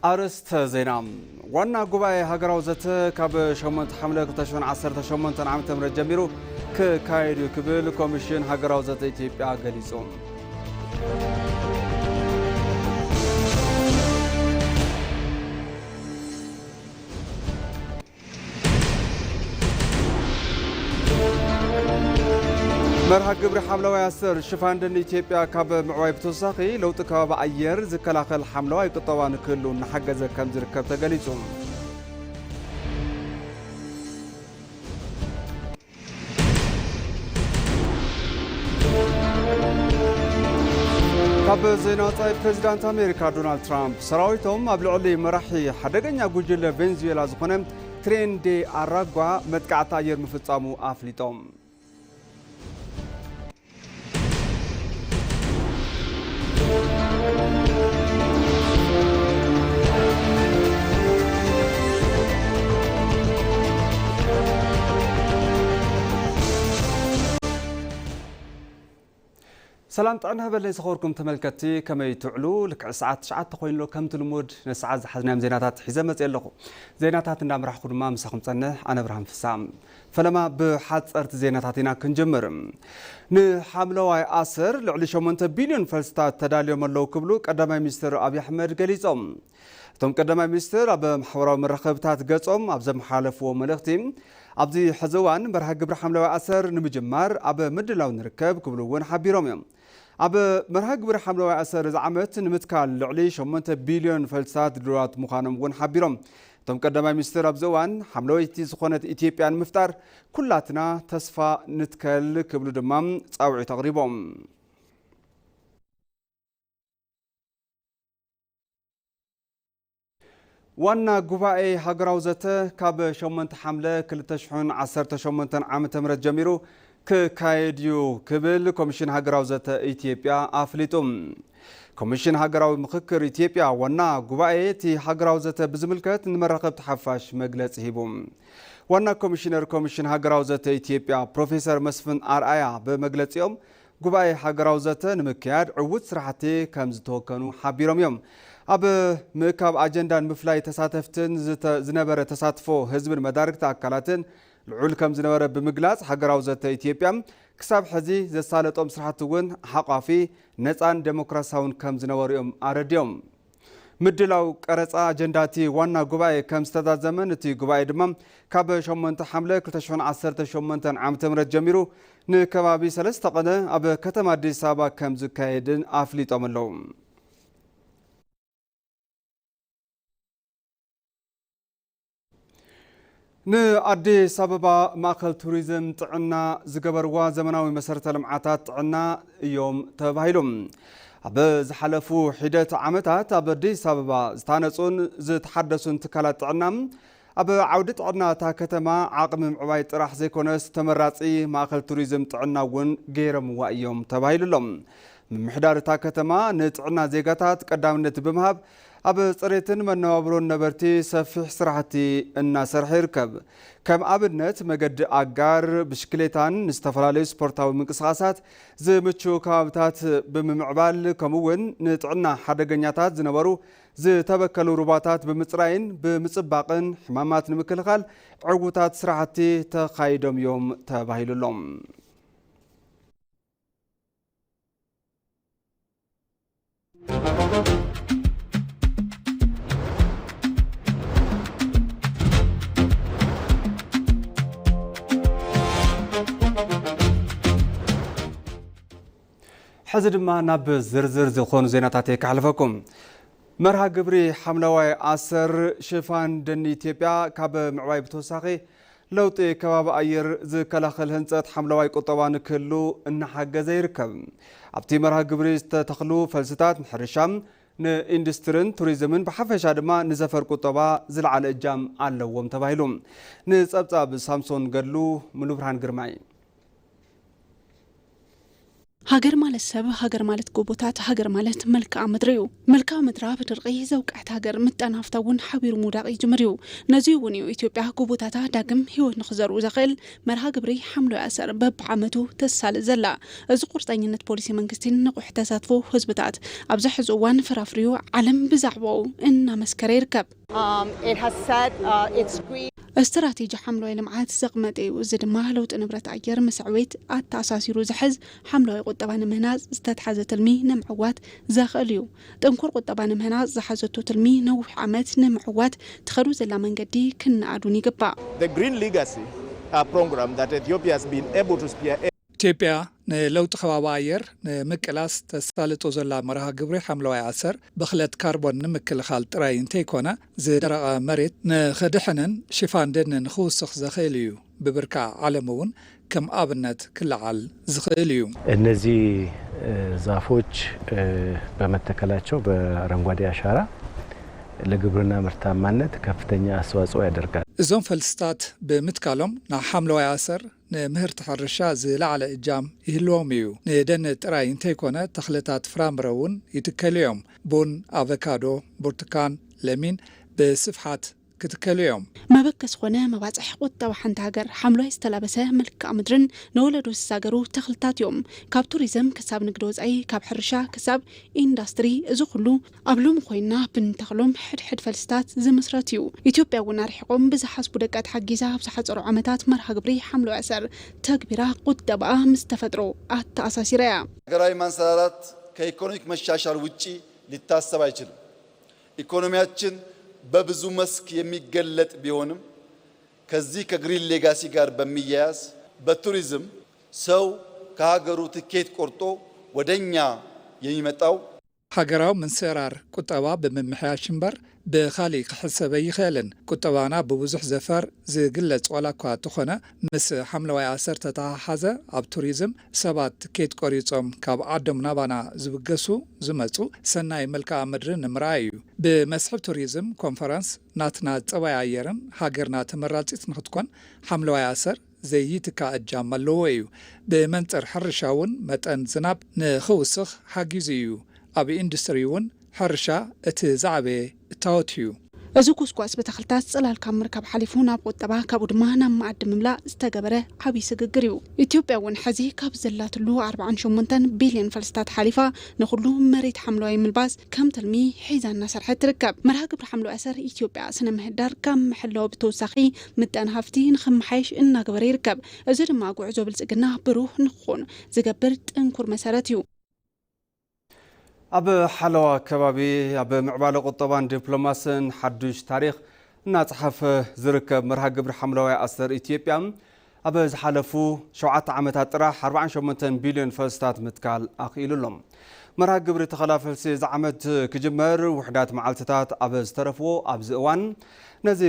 ኣርእስተ ዜና። ዋና ጉባኤ ሃገራዊ ዘተ ካብ ሸሞንተ ሓምለ ክልተ ሽሕን ዓሰርተ ሸሞንተን ዓመተ ምህረት ጀሚሩ ክካየድ እዩ ክብል ኮሚሽን ሃገራዊ ዘተ ኢትዮጵያ ገሊጹ። መርሃ ግብሪ ሓምለዋይ ኣሰር ሽፋን ደን ኢትዮጵያ ካብ ምዕባይ ብተወሳኺ ለውጢ ከባቢ ኣየር ዝከላኸል ሓምለዋይ ቁጠባ ንክህሉ እናሓገዘ ከም ዝርከብ ተገሊጹ። ካብ ዜና ወጻኢ፣ ፕሬዚዳንት ኣሜሪካ ዶናልድ ትራምፕ ሰራዊቶም ኣብ ልዕሊ መራሒ ሓደገኛ ጉጅለ ቬንዙዌላ ዝኾነ ትሬን ዴ ኣራጓ መጥቃዕቲ ኣየር ምፍጻሙ ኣፍሊጦም። ሰላም ጥዕና ይሃበለይ ዝኸበርኩም ተመልከትቲ፣ ከመይ ትውዕሉ? ልክዕ ሰዓት ትሽዓተ ኮይኑ ኣሎ። ከምቲ ልሙድ ነሰዓት ዝሓዝናዮም ዜናታት ሒዘ መፅየ ኣለኹ። ዜናታት እንዳምራሕኩ ድማ ምሳኹም ፀንሕ ኣነ ብርሃን ፍሳ። ፈለማ ብሓፀርቲ ዜናታት ኢና ክንጅምር። ንሓምለዋይ ኣሰር ልዕሊ ሸሞንተ ቢልዮን ፈልስታት ተዳልዮም ኣለዉ ክብሉ ቀዳማይ ሚኒስትር ኣብይ ኣሕመድ ገሊፆም። እቶም ቀዳማይ ሚኒስትር ኣብ ማሕበራዊ መራኸብታት ገጾም ኣብ ዘመሓላለፍዎ መልእኽቲ፣ ኣብዚ ሕዚ እዋን መርሃ ግብሪ ሓምለዋይ ኣሰር ንምጅማር ኣብ ምድላው ንርከብ ክብሉ እውን ሓቢሮም እዮም። ኣብ መርሃ ግብሪ ሓምለዋይ ኣሰር እዚ ዓመት ንምትካል ልዕሊ ሸሞንተ ቢልዮን ፈልስታት ድሉዋት ምዃኖም እውን ሓቢሮም። እቶም ቀዳማይ ሚኒስትር ኣብዚ እዋን ሓምለወይቲ ዝኾነት ኢትዮጵያ ንምፍጣር ኩላትና ተስፋ ንትከል ክብሉ ድማ ጻውዒት ኣቕሪቦም። ዋና ጉባኤ ሃገራዊ ዘተ ካብ ሸሞንተ ሓምለ ክልተ ሽሕን ዓሰርተ ሸሞንተን ዓመተ ምህረት ጀሚሩ ክካየድ እዩ ክብል ኮሚሽን ሃገራዊ ዘተ ኢትዮጵያ ኣፍሊጡ። ኮሚሽን ሃገራዊ ምኽክር ኢትዮጵያ ዋና ጉባኤ እቲ ሃገራዊ ዘተ ብዝምልከት ንመራኸብቲ ሓፋሽ መግለጺ ሂቡ። ዋና ኮሚሽነር ኮሚሽን ሃገራዊ ዘተ ኢትዮጵያ ፕሮፌሰር መስፍን ኣርኣያ ብመግለጺኦም፣ ጉባኤ ሃገራዊ ዘተ ንምክያድ ዕዉት ስራሕቲ ከም ዝተወከኑ ሓቢሮም እዮም። ኣብ ምእካብ ኣጀንዳን ምፍላይ ተሳተፍትን ዝተ-፣ ዝነበረ ተሳትፎ ህዝብን መዳርግቲ ኣካላትን ልዑል ከም ዝነበረ ብምግላጽ፣ ሃገራዊ ዘተ ኢትዮጵያ ክሳብ ሕዚ ዘሳለጦም ስራሕቲ እውን ሓቋፊ፣ ነጻን ዴሞክራሲያውን ከም ዝነበሩ እዮም ኣረዲኦም። ምድላው ቀረጻ ኣጀንዳ እቲ ዋና ጉባኤ ከም ዝተዛዘመን እቲ ጉባኤ ድማ ካብ ሸሞንተ ሓምለ ክልተ ሽሕን ዓሰርተ ሸሞንተን ዓመተ ምህረት ጀሚሩ ንከባቢ ሰለስተ ቀነ ኣብ ከተማ ኣዲስ ኣበባ ከም ዝካየድን ኣፍሊጦም ኣለዉ። ንኣዲስ ኣበባ ማእኸል ቱሪዝም ጥዕና ዝገበርዋ ዘመናዊ መሰረተ ልምዓታት ጥዕና እዮም ተባሂሉ። ኣብ ዝሓለፉ ሒደት ዓመታት ኣብ ኣዲስ ኣበባ ዝታነጹን ዝተሓደሱን ትካላት ጥዕና ኣብ ዓውዲ ጥዕና እታ ከተማ ዓቕሚ ምዕባይ ጥራሕ ዘይኮነስ ተመራጺ ማእኸል ቱሪዝም ጥዕና እውን ገይሮምዋ እዮም ተባሂሉ ኣሎ። ምምሕዳር እታ ከተማ ንጥዕና ዜጋታት ቀዳምነት ብምሃብ ኣብ ጽሬትን መነባብሮን ነበርቲ ሰፊሕ ስራሕቲ እናሰርሐ ይርከብ። ከም ኣብነት መገዲ ኣጋር፣ ብሽክሌታን ንዝተፈላለዩ ስፖርታዊ ምንቅስቓሳት ዝምችኡ ከባብታት ብምምዕባል፣ ከምኡ እውን ንጥዕና ሓደገኛታት ዝነበሩ ዝተበከሉ ሩባታት ብምጽራይን ብምጽባቕን ሕማማት ንምክልኻል ዕዉታት ስራሕቲ ተኻይዶም እዮም ተባሂሉ ኣሎ። ሕዚ ድማ ናብ ዝርዝር ዝኾኑ ዜናታት እየ ከሕልፈኩም። መርሃ ግብሪ ሓምለዋይ ኣሰር ሽፋን ደን ኢትዮጵያ ካብ ምዕባይ ብተወሳኺ ለውጢ ከባቢ ኣየር ዝከላኸል ህንፀት ሓምለዋይ ቁጠባ ንክህሉ እናሓገዘ ይርከብ። ኣብቲ መርሃ ግብሪ ዝተተኽሉ ፈልስታት ንሕርሻ፣ ንኢንዱስትሪን ቱሪዝምን ብሓፈሻ ድማ ንዘፈር ቁጠባ ዝለዓለ እጃም ኣለዎም ተባሂሉ። ንፀብፃብ ሳምሶን ገድሉ፣ ሙሉብርሃን ግርማይ። ሃገር ማለት ሰብ፣ ሃገር ማለት ጎቦታት፣ ሃገር ማለት መልክዓ ምድሪ እዩ። መልክዓ ምድራ ብድርቂ ዘውቀዐት ሃገር፣ ምጣን ሃፍታ እውን ሓቢሩ ምውዳቕ ይጅምር እዩ። ነዚ እውን እዩ ኢትዮጵያ ጎቦታታ ዳግም ህይወት ንኽዘርኡ ዘኽእል መርሃ ግብሪ ሓምለዋይ ኣሰር በብዓመቱ ተሳልጥ ዘላ። እዚ ቁርፀኝነት ፖሊሲ መንግስቲን ንቑሕ ተሳትፎ ህዝብታት ኣብዚ ሕዚ እዋን ፍራፍሪኡ ዓለም ብዛዕባኡ እናመስከረ ይርከብ። Um, it has set uh, its green. ስትራቴጂ ሓምለዋይ ልምዓት ዘቕመጠ እዩ። እዚ ድማ ለውጢ ንብረት ኣየር ምስ ዕቤት ኣተኣሳሲሩ ዝሕዝ ሓምለዋይ ቁጠባ ንምህናፅ ዝተትሓዘ ትልሚ ንምዕዋት ዘኽእል እዩ። ጥንኩር ቁጠባ ንምህናፅ ዝሓዘቶ ትልሚ ነዊሕ ዓመት ንምዕዋት ትኸዶ ዘላ መንገዲ ክንኣዱን ይግባእ። The Green Legacy, a program that Ethiopia has been able to spearhead. ኢትዮጵያ ንለውጢ ከባቢ ኣየር ንምቅላስ ተሳልጦ ዘላ መርሃ ግብሪ ሓምለዋይ ኣሰር ብኽለት ካርቦን ንምክልኻል ጥራይ እንተይኮነ ዝደረቐ መሬት ንኽድሕንን ሽፋን ደኒ ንኽውስኽ ዘኽእል እዩ። ብብርካ ዓለም እውን ከም ኣብነት ክለዓል ዝኽእል እዩ። እነዚህ ዛፎች በመተከላቸው በአረንጓዴ አሻራ ለግብርና ምርታማነት ከፍተኛ አስተዋጽኦ ያደርጋል። እዞም ፈልስታት ብምትካሎም ንሓምለዋይ ኣሰር ንምህርቲ ሕርሻ ዝለዓለ እጃም ይህልዎም እዩ። ንደን ጥራይ እንተይኮነ ተኽልታት ፍራምረ እውን ይትከሉ እዮም። ቡን፣ ኣቨካዶ፣ ብርቱካን፣ ለሚን ብስፍሓት ክትከሉ እዮም። መበገሲ ዝኾነ መባፅሒ ቁጠባ ሓንቲ ሃገር ሓምለዋይ ዝተላበሰ መልክዓ ምድርን ንወለዶ ዝሳገሩ ተኽልታት እዮም። ካብ ቱሪዝም ክሳብ ንግዲ ወፃኢ፣ ካብ ሕርሻ ክሳብ ኢንዳስትሪ፣ እዚ ኩሉ ኣብ ሎሚ ኮይንና ብንተኽሎም ሕድሕድ ፈልስታት ዝምስረት እዩ። ኢትዮጵያ እውን ኣርሒቖም ብዝሓስቡ ደቃት ሓጊዛ ኣብ ዝሓፀሩ ዓመታት መርሃ ግብሪ ሓምለዋይ ኣሰር ተግቢራ ቁጠባኣ ምስ ተፈጥሮ ኣተኣሳሲራ እያ። ሀገራዊ ማንሰራራት ከኢኮኖሚክ መሻሻል ውጪ ሊታሰብ ኣይችልም። ኢኮኖሚያችን በብዙ መስክ የሚገለጥ ቢሆንም ከዚህ ከግሪን ሌጋሲ ጋር በሚያያዝ በቱሪዝም ሰው ከሀገሩ ትኬት ቆርጦ ወደኛ የሚመጣው ሃገራዊ ምንስራር ቁጠባ ብምምሕያሽ እምበር ብኻሊእ ክሕሰብ ኣይኽእልን። ቁጠባና ብብዙሕ ዘፈር ዝግለጽ ዋላ እኳ ተኾነ ምስ ሓምለዋይ ኣሰር ተተሓሓዘ ኣብ ቱሪዝም ሰባት ትኬት ቆሪጾም ካብ ዓዶም ናባና ዝብገሱ ዝመጹ ሰናይ መልክኣ ምድሪ ንምርኣይ እዩ። ብመስሕብ ቱሪዝም ኮንፈረንስ ናትና ጸባይ ኣየርን ሃገርና ተመራጺት ንኽትኮን ሓምለዋይ ኣሰር ዘይትካ እጃም ኣለዎ እዩ። ብመንጽር ሕርሻ እውን መጠን ዝናብ ንኽውስኽ ሓጊዙ እዩ። ኣብ ኢንዱስትሪ እውን ሕርሻ እቲ ዝዓበየ እታወት እዩ። እዚ ጎስጓስ ብተኽልታት ጽላል ካብ ምርካብ ሓሊፉ ናብ ቁጠባ ካብኡ ድማ ናብ መኣዲ ምምላእ ዝተገበረ ዓብዪ ስግግር እዩ። ኢትዮጵያ እውን ሕዚ ካብ ዘላትሉ ኣርብዓን ሸሞንተን ቢልዮን ፈልስታት ሓሊፋ ንኹሉ መሬት ሓምለዋይ ምልባስ ከም ትልሚ ሒዛ እናሰርሐት ትርከብ። መርሃ ግብሪ ሓምለዋይ ኣሰር ኢትዮጵያ ስነ ምህዳር ካብ ምሕላው ብተወሳኺ ምጣነ ሃፍቲ ንኽመሓየሽ እናገበረ ይርከብ። እዚ ድማ ጉዕዞ ብልፅግና ብሩህ ንክኾን ዝገብር ጥንኩር መሰረት እዩ። ኣብ ሓለዋ ከባቢ ኣብ ምዕባለ ቁጠባን ዲፕሎማስን ሓዱሽ ታሪኽ እናፀሓፈ ዝርከብ መርሃ ግብሪ ሓምለዋይ ኣሰር ኢትዮጵያ ኣብ ዝሓለፉ ሸውዓተ ዓመታት ጥራሕ ኣርባዓን ሸሞንተን ቢልዮን ፈልስታት ምትካል ኣኽኢሉ ኣሎ። መርሃ ግብሪ ተኸላ ፈልሲ እዚ ዓመት ክጅመር ውሕዳት መዓልትታት ኣብ ዝተረፍዎ ኣብዚ እዋን ነዚ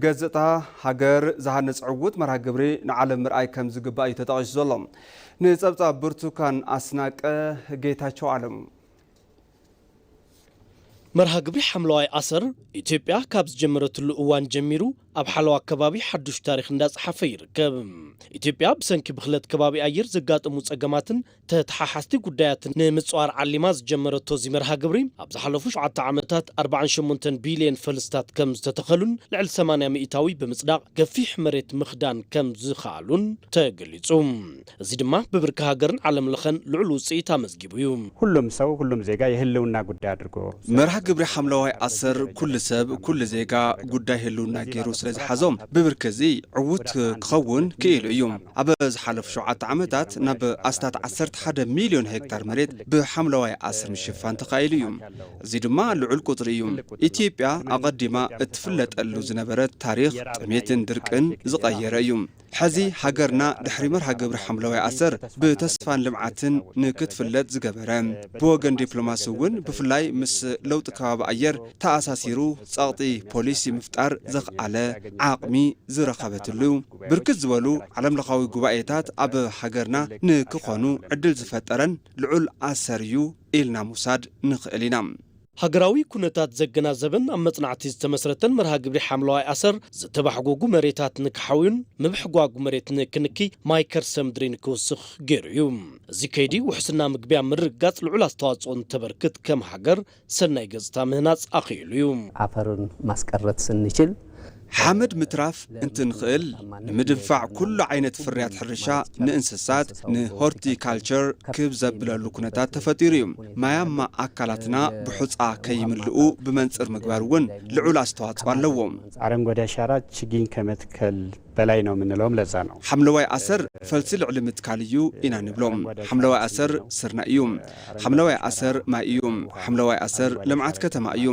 ገዝእታ ሃገር ዝሃንፅ ዕዉት መርሃ ግብሪ ንዓለም ምርኣይ ከም ዝግባእ እዩ ተጠቒሱ ዘሎ። ንፀብፃብ ብርቱካን ኣስናቀ ጌታቸው ኣለም። መርሃ ግብሪ ሓምለዋይ ኣሰር ኢትዮጵያ ካብ ዝጀመረትሉ እዋን ጀሚሩ ኣብ ሓለዋ ከባቢ ሓዱሽ ታሪኽ እንዳፅሓፈ ይርከብ። ኢትዮጵያ ብሰንኪ ብኽለት ከባቢ ኣየር ዘጋጠሙ ፀገማትን ተተሓሓዝቲ ጉዳያትን ንምፅዋር ዓሊማ ዝጀመረቶ እዚ መርሃ ግብሪ ኣብ ዝሓለፉ ሸውዓተ ዓመታት ኣርባዓን ሸሞንተን ቢልየን ፈልስታት ከም ዝተተኸሉን ልዕሊ ሰማንያ ሚእታዊ ብምፅዳቕ ገፊሕ መሬት ምኽዳን ከም ዝኸኣሉን ተገሊፁ። እዚ ድማ ብብርኪ ሃገርን ዓለም ለኸን ልዑል ውፅኢት ኣመዝጊቡ እዩ። ሁሉም ሰው ሁሉም ዜጋ የህልውና ጉዳይ አድርጎ መርሃ ግብሪ ሓምለዋይ ኣሰር ኩሉ ሰብ ኩሉ ዜጋ ጉዳይ ህልውና ገይሩ ስለ ዝሓዞ ብብርኪ እዚ ዕዉት ክኸውን ክኢሉ እዩ። ኣብ ዝሓለፉ ሸውዓተ ዓመታት ናብ ኣስታት ዓሰርተ ሓደ ሚልዮን ሄክታር መሬት ብሓምለዋይ ኣሰር ምሽፋን ተኻኢሉ እዩ። እዚ ድማ ልዑል ቁፅሪ እዩ። ኢትዮጵያ ኣቐዲማ እትፍለጠሉ ዝነበረት ታሪኽ ጥሜትን ድርቅን ዝቐየረ እዩ። ሕዚ ሃገርና ድሕሪ መርሃ ግብሪ ሓምለዋይ ኣሰር ብተስፋን ልምዓትን ንክትፍለጥ ዝገበረ፣ ብወገን ዲፕሎማሲ እውን ብፍላይ ምስ ለውጢ ከባቢ ኣየር ተኣሳሲሩ ጸቕጢ ፖሊሲ ምፍጣር ዘኽኣለ ዓቕሚ ዝረኸበትሉ እዩ። ብርክት ዝበሉ ዓለምለኻዊ ጉባኤታት ኣብ ሃገርና ንክኾኑ ዕድል ዝፈጠረን ልዑል ኣሰር እዩ ኢልና ምውሳድ ንኽእል ኢና። ሃገራዊ ኩነታት ዘገናዘበን ኣብ መጽናዕቲ ዝተመስረተን መርሃ ግብሪ ሓምለዋይ ኣሰር፣ ዝተባሕጎጉ መሬታት ንክሓውዩን ምብሕጓጉ መሬት ንክንኪ ማይ ከርሰ ምድሪ ንክውስኽ ገይሩ እዩ። እዚ ከይዲ ውሕስና ምግቢ ኣብ ምርግጋጽ ልዑል ኣስተዋጽኦ እንተበርክት፣ ከም ሃገር ሰናይ ገጽታ ምህናጽ ኣኽኢሉ እዩ። አፈሩን ማስቀረት ስንችል ሓመድ ምትራፍ እንትንኽእል፣ ንምድንፋዕ ኩሉ ዓይነት ፍርያት ሕርሻ ንእንስሳት ንሆርቲካልቸር ክብ ዘብለሉ ኩነታት ተፈጢሩ እዩ። ማያማ ኣካላትና ብሑፃ ከይምልኡ ብመንፅር ምግባር እውን ልዑል ኣስተዋፅኦ ኣለዎ። አረንጓዴ አሻራ ችግኝ ከመትከል በላይ ነው የምንለውም ለዛ ነው። ሓምለዋይ ኣሰር ፈልሲ ልዕሊ ምትካል እዩ ኢና ንብሎ። ሓምለዋይ ኣሰር ስርናይ እዩ። ሓምለዋይ ኣሰር ማይ እዩ። ሓምለዋይ ኣሰር ልምዓት ከተማ እዩ፣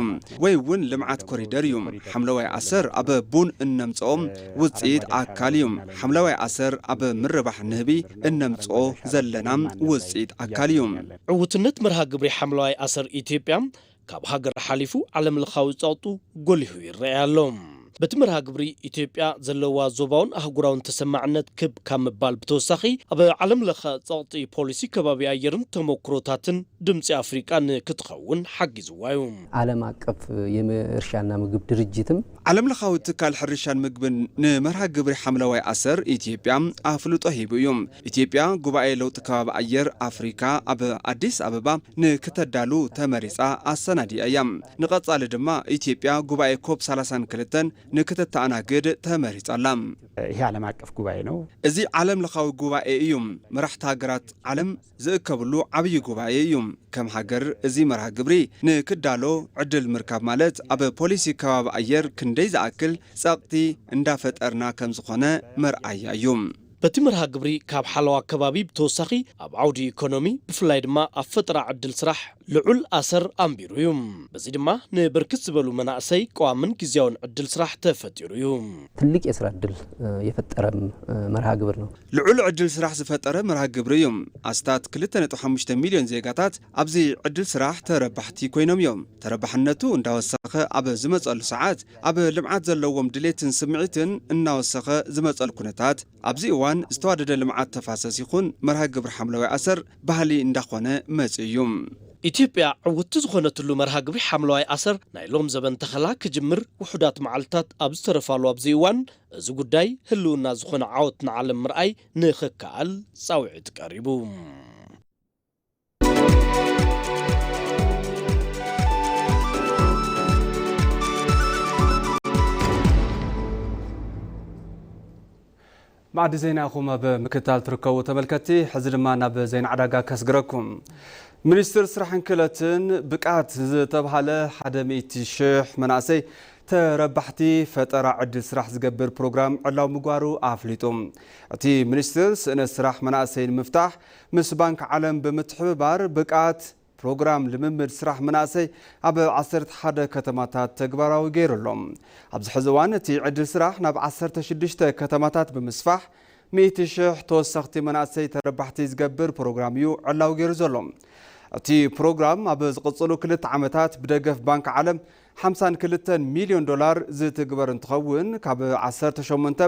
ወይ እውን ልምዓት ኮሪደር እዩ። ሓምለዋይ ኣሰር ኣብ ቡን እነምፅኦ ውፅኢት ኣካል እዩ። ሓምለዋይ ኣሰር ኣብ ምርባሕ ንህቢ እነምፅኦ ዘለና ውፅኢት ኣካል እዩ። ዕውትነት መርሃ ግብሪ ሓምለዋይ ኣሰር ኢትዮጵያ ካብ ሃገር ሓሊፉ ዓለም ለኻዊ ጸቕጡ ጎሊሁ ይረኣይ ኣሎ። በቲ መርሃ ግብሪ ኢትዮጵያ ዘለዋ ዞባውን ኣህጉራውን ተሰማዕነት ክብ ካብ ምባል ብተወሳኺ፣ ኣብ ዓለም ለኸ ጸቕጢ ፖሊሲ ከባቢ ኣየርን ተሞክሮታትን ድምጺ ኣፍሪቃ ንክትኸውን ሓጊዝዋ እዩ። ዓለም አቀፍ የእርሻና ምግብ ድርጅትም ዓለም ለኻዊ ትካል ሕርሻን ምግብን ንመርሃ ግብሪ ሓምለዋይ ኣሰር ኢትዮጵያ ኣፍልጦ ሂቡ እዩ። ኢትዮጵያ ጉባኤ ለውጢ ከባቢ ኣየር ኣፍሪካ ኣብ ኣዲስ ኣበባ ንክተዳሉ ተመሪፃ ኣሰናዲኣ እያ። ንቐፃሊ ድማ ኢትዮጵያ ጉባኤ ኮፕ ሰላሳን ክልተን ንክተተኣናግድ ተመሪፃ ኣላ። ይሄ ዓለም አቀፍ ጉባኤ ነው። እዚ ዓለም ለኻዊ ጉባኤ እዩ። መራሕቲ ሃገራት ዓለም ዝእከብሉ ዓብዪ ጉባኤ እዩ። ከም ሃገር እዚ መርሃ ግብሪ ንክዳሎ ዕድል ምርካብ ማለት ኣብ ፖሊሲ ከባቢ ኣየር ክንደይ ዝኣክል ጸቕቲ እንዳፈጠርና ከም ዝኾነ መርኣያ እዩ። በቲ መርሃ ግብሪ ካብ ሓለዋ ከባቢ ብተወሳኺ ኣብ ዓውዲ ኢኮኖሚ ብፍላይ ድማ ኣብ ፈጠራ ዕድል ስራሕ ልዑል ኣሰር ኣንቢሩ እዩ። በዚ ድማ ንብርክት ዝበሉ መናእሰይ ቀዋምን ግዜያውን ዕድል ስራሕ ተፈጢሩ እዩ። ትልቅ የስራ እድል የፈጠረም መርሃ ግብር ነው። ልዑል ዕድል ስራሕ ዝፈጠረ መርሃ ግብሪ እዩ። ኣስታት ክልተ ነጥቢ ሓሙሽተ ሚልዮን ዜጋታት ኣብዚ ዕድል ስራሕ ተረባሕቲ ኮይኖም እዮም። ተረባሕነቱ እንዳወሰኸ ኣብ ዝመፀሉ ሰዓት ኣብ ልምዓት ዘለዎም ድሌትን ስምዒትን እናወሰኸ ዝመፀሉ ኩነታት ኣብዚ እዋን ዝተዋደደ ልምዓት ተፋሰስ ይኹን መርሃ ግብሪ ሓምለዋይ ኣሰር ባህሊ እንዳኾነ መፂኡ እዩ። ኢትዮጵያ ዕውቲ ዝኾነትሉ መርሃ ግብሪ ሓምለዋይ ኣሰር ናይ ሎም ዘበን ተኸላ ክጅምር ውሑዳት መዓልታት ኣብ ዝተረፋሉ ኣብዚ እዋን፣ እዚ ጉዳይ ህልውና ዝኾነ ዓወት ንዓለም ምርኣይ ንኽከኣል ፃውዒት ቀሪቡ። ማዕዲ ዜና ኢኹም ኣብ ምክትታል ትርከቡ ተመልከትቲ። ሕዚ ድማ ናብ ዜና ዕዳጋ ከስግረኩም። ሚኒስትር ስራሕን ክእለትን ብቃት ዝተብሃለ ሓደ ሚእቲ ሽሕ መናእሰይ ተረባሕቲ ፈጠራ ዕድል ስራሕ ዝገብር ፕሮግራም ዕላዊ ምግባሩ ኣፍሊጡ። እቲ ሚኒስትር ስእነት ስራሕ መናእሰይ ንምፍታሕ ምስ ባንክ ዓለም ብምትሕብባር ብቃት ፕሮግራም ልምምድ ስራሕ መናእሰይ ኣብ ዓሰርተ ሓደ ከተማታት ተግባራዊ ገይሩ ኣሎ። ኣብዚ ሕዚ እዋን እቲ ዕድል ስራሕ ናብ ዓሰርተ ሽዱሽተ ከተማታት ብምስፋሕ ሚእቲ ሽሕ ተወሰኽቲ መናእሰይ ተረባሕቲ ዝገብር ፕሮግራም እዩ ዕላዊ ገይሩ ዘሎ። እቲ ፕሮግራም ኣብ ዝቕፅሉ ክልተ ዓመታት ብደገፍ ባንክ ዓለም ሓምሳን ክልተን ሚልዮን ዶላር ዝትግበር እንትኸውን፣ ካብ ዓሰርተ ሸሞንተ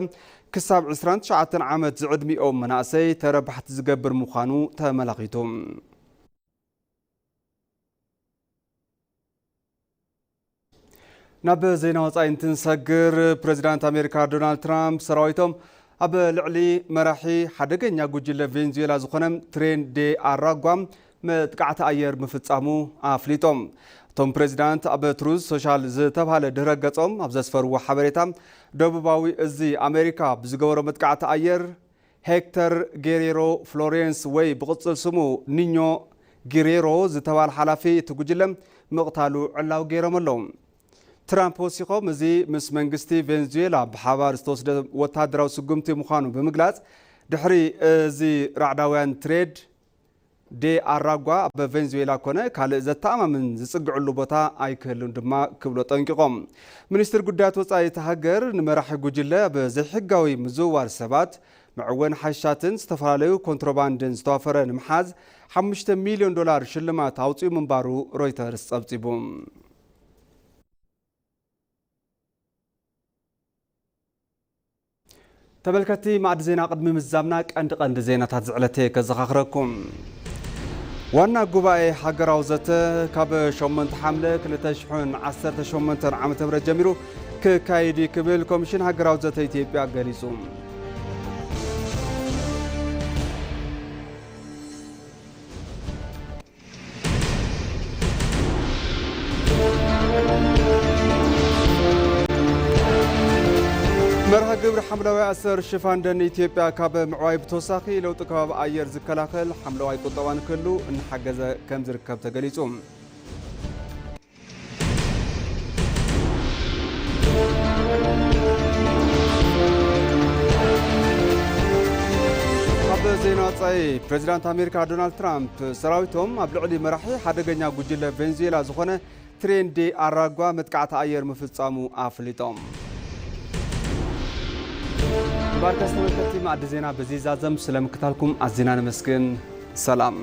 ክሳብ ዕስራን ትሽዓተን ዓመት ዝዕድሚኦም መናእሰይ ተረባሕቲ ዝገብር ምዃኑ ተመላኺቱ። ናብ ዜና ወፃኢ እንትንሰግር፣ ፕሬዚዳንት ኣሜሪካ ዶናልድ ትራምፕ ሰራዊቶም ኣብ ልዕሊ መራሒ ሓደገኛ ጉጅለ ቬንዙዌላ ዝኾነ ትሬን ዴ ኣራጓ መጥቃዕቲ ኣየር ምፍፃሙ ኣፍሊጦም። እቶም ፕሬዚዳንት ኣብ ትሩዝ ሶሻል ዝተብሃለ ድህረ ገፆም ኣብ ዘስፈርዎ ሓበሬታ፣ ደቡባዊ እዚ ኣሜሪካ ብዝገበሮ መጥቃዕቲ ኣየር ሄክተር ጌሬሮ ፍሎሬንስ ወይ ብቕጽል ስሙ ኒኞ ጌሬሮ ዝተባህለ ሓላፊ እቲ ጉጅለ ምቕታሉ ዕላዊ ገይሮም ኣለዉ። ትራምፕ ወሲኾም፣ እዚ ምስ መንግስቲ ቬንዙዌላ ብሓባር ዝተወስደ ወታደራዊ ስጉምቲ ምዃኑ ብምግላጽ፣ ድሕሪ እዚ ራዕዳውያን ትሬድ ዴ ኣራጓ ኣብ ቬንዙዌላ ኮነ ካልእ ዘተኣማምን ዝጽግዕሉ ቦታ ኣይክህሉን ድማ ክብሉ ኣጠንቂቖም። ሚኒስትር ጉዳያት ወጻኢ እታ ሃገር ንመራሒ ጉጅለ ኣብ ዘይሕጋዊ ምዝውዋር ሰባት፣ መዕወኒ ሓሽሻትን ዝተፈላለዩ ኮንትሮባንድን ዝተዋፈረ ንምሓዝ ሓሙሽተ ሚልዮን ዶላር ሽልማት ኣውጺኡ ምንባሩ ሮይተርስ ጸብጺቡ። ተመልከትቲ ማዕዲ ዜና፣ ቅድሚ ምዝዛምና ቀንዲ ቀንዲ ዜናታት ዝዕለተ ከዘኻኽረኩም። ዋና ጉባኤ ሃገራዊ ዘተ ካብ ሸሞንተ ሓምለ ክልተ ሽሕን ዓሰርተ ሸሞንተን ዓመተ ምህረት ጀሚሩ ክካየድ እዩ ክብል ኮሚሽን ሃገራዊ ዘተ ኢትዮጵያ ገሊጹ። መርሃ ግብሪ ሓምለዋይ ኣሰር ሽፋን ደን ኢትዮጵያ ካብ ምዕዋይ ብተወሳኺ ለውጢ ከባቢ ኣየር ዝከላኸል ሓምለዋይ ቁጠባ ንክህሉ እናሓገዘ ከም ዝርከብ ተገሊጹ። ኣብ ዜና ወጻኢ፣ ፕሬዚዳንት ኣሜሪካ ዶናልድ ትራምፕ ሰራዊቶም ኣብ ልዕሊ መራሒ ሓደገኛ ጉጅለ ቬንዙዌላ ዝኾነ ትሬንዴ ኣራጓ መጥቃዕቲ ኣየር ምፍጻሙ ኣፍሊጦም። እምበኣርከስ ተመልከትቲ፣ መኣዲ ዜና በዚ ይዛዘም። ስለምክታልኩም ኣዚና ነመስግን። ሰላም።